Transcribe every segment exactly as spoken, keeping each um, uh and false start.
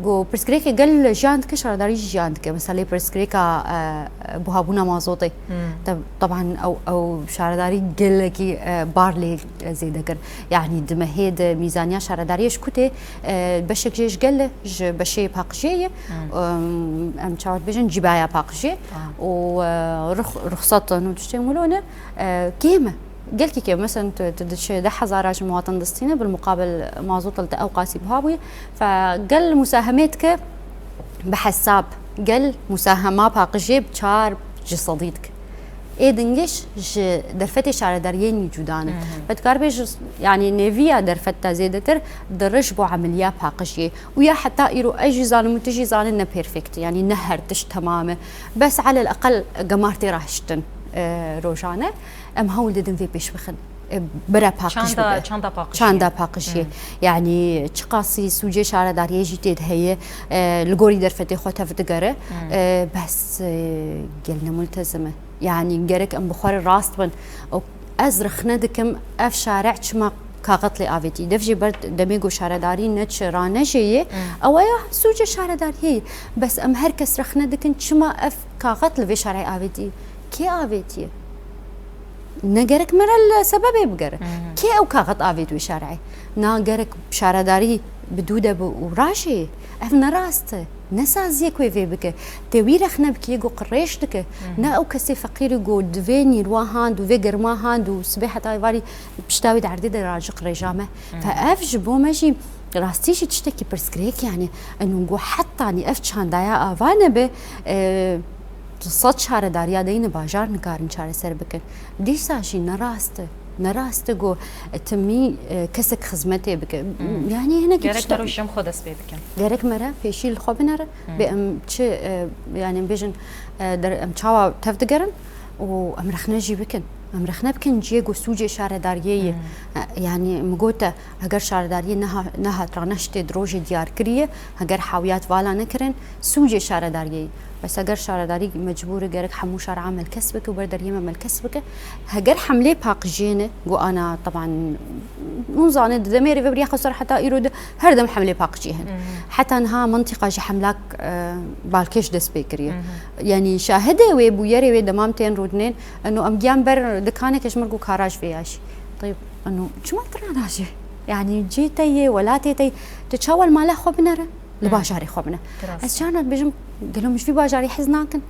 Go pirsgirêkê gel jiyan dike, şaredarî jî jiyan dike. Mesela lê pirsgirêka, e, buhabûna mazotê. Te-, teban ew, ew şaredarî gelekî, e, bar lê, e, zêde kir. Yanî di mehê de mîzaniya şaredariyê ji ku tê, e, beşek jê ji gel e, ji beşê paqijê ye. Em, em çawa dibêjin, cîbaya paqijê. Û, e, rux-, ruxsat û tiştên wilo ne, e, kêm e. Gelkî kêm, mesela tu, tu diçe deh hezara ji muwatin distîne, bil muqabil mazot li te ew qasî buha bûye. Fe gel musahemê dike bi hesab, gel musahema paqijê bi çar ji sedî dike. Ê dingiş ji derfetê şaredariyê nî cuda ne. Fe dikar bêj, yanî nêviya derfet te zêdetir dirij bo emeliya paqijê. Û ya heta îro ez jî zanim û tu jî zanin ne perfect, yanî ne her tişt temam e. Bes elel eqel gemar tê rahiştin, e, rojane. Em hewl didin vê pêş bixin. E, bira paqij Çanda, bibe. çanda paqijiyê. Çanda paqijiyê. Yanî çiqasî sûcê şaredariyê jî tê de heye, e, li gorî derfetê xwe tev digere. E, bes, e, gel ne multezim e. Yanî gerek em bi xwe re rast bin. O, ez rexne dikim, ev şare çima kaxit lê avêtî. Dev jê ber demê ku şaredarî neçe ranejê yê, ew ya sûcê şaredariyê ye. Bes em her kes rexne dikin, çima ev kaxit li vê şarê avêtî? Kê avêtiye? Ne gerek me re li sebebê bigere. Kê ew kaxit avêt wê şarê? Na gerek şaredarî bi dû de bi û rajê. Ev ne rast e. Ne saziyek wê vê bike. Te wî rexne bikî, go qirêj dike. Ne ew kesê feqîrî go divê nîrwa hand û vê germa hand û sibê heta êvarî pişta wê di erdê de rajik rêja me. Fe ev ji bo me jî rastî jî tiştekî pirsgirêk, yanî eno go hetanî ev çandaya ava nebe, e, sed şaredariya deyne bajar nikarin çareser bikin. Dîsa jî ne rast e. Ne rast e go timî, e, kesek xizmetê bike. Yanî hinekî Gerek tişta- te rojî em xwe dest pê bikin. Gerek me re pêşî li xwe binere. Bê em çi, e, yanî bêjin, e, der-, em çawa tev digerin û em rexne jî bikin. Em rexne bikin ciyê ku sûcê şaredariyê ye. E, yanî min gote, heger şaredariyê neha-, nehat rane ji tê di rojê diyar kiriye, heger hawiyat vala nekirin, sûcê şaredariyê ye. Bes heger şaredarî mecbûr e, gerek hemû şara melkes bike û ber deriyê me melkes bike. Heger hemlê paqijê ne, ku ana, teban, hûn zanê di demê rê veberiya xwe ser heta îro de her dem hemlê paqijê hene. Heta niha mintîqa ji hemlak, e, balkêş dest pê kiriye. Yanî şahidê wê bûyerê wê demam tên rûdinên, eno em giyan ber dikaneke ji mir ku karaj vê ya jî. Teyb, eno çima tu ranajê? Yanî cê te yê, welatê te yê, tu çawa li mala xwe binere? Li bajarê xwe bine. Rast. Ez carna dibêjim, gelo min ji vî bajarê hez nakin?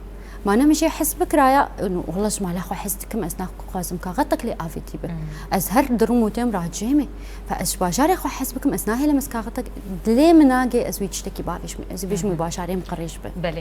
Ma ne min jê hez bikiraya, eno, wela ji mala xwe hez dikim, ez naxwazim kaxetek lê avêtî be. Ez her dirim û têm racê me. Fe ez ji bajarê xwe hez bikim, ez nahêlim ez kaxetek dilê min nagê ez wî tiştekî bavêjim. Ez bêjim wî bajarê min qirêj be. Belê.